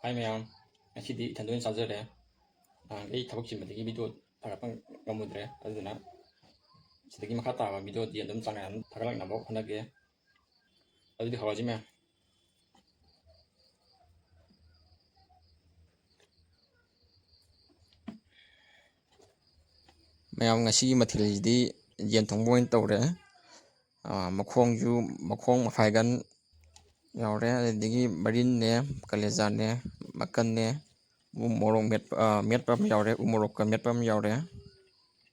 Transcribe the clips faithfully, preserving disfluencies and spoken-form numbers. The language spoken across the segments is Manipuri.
ꯍꯥꯏ ꯃꯌꯥꯝ, ꯉꯁꯤꯗꯤ ꯏꯊꯟꯗ ꯑꯣꯏꯅ ꯆꯥꯖꯔꯦ꯫ ꯅꯍꯥꯟꯈꯩ ꯊꯕꯛ ꯆꯤꯟꯕꯗꯒꯤ ꯚꯤꯗꯤꯑꯣ ꯊꯥꯒꯠꯄ ꯉꯝꯃꯨꯗ꯭ꯔꯦ, ꯑꯗꯨꯗꯨꯅ ꯁꯤꯗꯒꯤ ꯃꯈꯥ ꯇꯥꯕ ꯚꯤꯗꯤꯑꯣꯗꯤ ꯑꯗꯨꯝ ꯆꯥꯡ ꯅꯥꯏꯅ ꯊꯥꯒꯠꯂꯛꯅꯕ ꯍꯣꯠꯅꯒꯦ꯫ ꯑꯗꯨꯗꯤ ꯍꯧꯔꯁꯤ ꯃꯌꯥꯝ꯫ ꯃꯌꯥꯝ, ꯉꯁꯤꯒꯤ ꯃꯊꯦꯜꯁꯤꯗꯤ ꯌꯦꯟ ꯊꯣꯡꯕ ꯑꯣꯏꯅ ꯇꯧꯔꯦ꯫ ꯑꯥ, ꯃꯈꯣꯡꯁꯨ, ꯃꯈꯣꯡ ꯃꯈꯥꯏꯒꯟ ꯌꯥꯎꯔꯦ, ꯑꯗꯨꯗꯒꯤ ꯃꯔꯤꯟꯅꯦ, ꯀꯂꯦꯖꯥꯅꯦ, ꯃꯀꯟꯅꯦ, ꯎ ꯃꯣꯔꯣꯛ ꯃꯦꯠꯄ, ꯑꯥ, ꯃꯦꯠꯄ ꯑꯃ ꯌꯥꯎꯔꯦ, ꯎ ꯃꯣꯔꯣꯛꯀ ꯃꯦꯠꯄ ꯑꯃ ꯌꯥꯎꯔꯦ,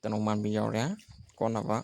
ꯇꯅꯧ ꯃꯥꯟꯕꯤ ꯌꯥꯎꯔꯦ꯫ ꯀꯣꯟꯅꯕ꯫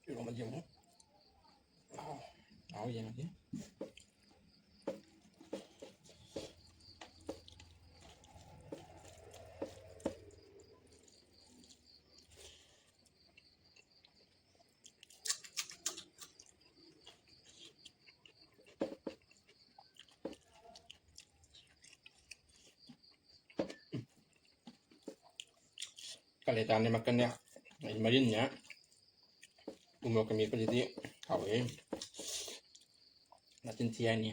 ꯏꯔꯣꯝꯕꯁꯦ ꯑꯃꯨꯛ ꯃꯍꯥꯎ, ꯃꯍꯥꯎ ꯌꯦꯡꯉꯁꯤ꯫ ꯀꯥꯂꯦꯖꯥꯅꯦ, ꯃꯀꯟꯅꯦ, ꯑꯗꯩ ꯃꯔꯤꯟꯅꯦ, ꯎ ꯃꯣꯔꯣꯛꯀ ꯃꯦꯠꯄꯁꯤꯗꯤ ꯍꯥꯎꯋꯦ꯫ ꯅꯆꯤꯟ ꯊꯤ ꯍꯥꯏꯅꯤ꯫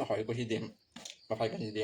ꯍꯥꯎꯋꯤꯀꯣ ꯁꯤꯗꯤ, ꯃꯈꯥꯏ ꯀꯟꯁꯤꯗꯤ꯫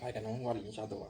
ꯀꯥꯏ ꯀꯩꯅꯣꯝ ꯋꯥꯠꯂꯤ ꯆꯥꯗꯧꯕ꯫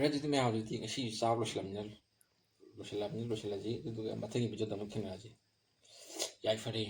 ꯐꯔꯦ, ꯑꯗꯨꯗꯤ ꯃꯌꯥꯝ, ꯑꯗꯨꯗꯤ ꯉꯁꯤ ꯆꯥꯕ ꯂꯣꯏꯁꯤꯜꯂꯝꯅꯤꯅ, ꯂꯣꯏꯁꯤꯜꯂꯝꯅꯤ, ꯂꯣꯏꯁꯤꯜꯂꯁꯤ꯫ ꯑꯗꯨꯗꯨꯒ ꯃꯊꯪꯒꯤ ꯚꯤꯗꯤꯑꯣꯗ ꯑꯃꯨꯛ ꯊꯦꯡꯅꯔꯁꯤ꯫ ꯌꯥꯏꯐꯔꯦ꯫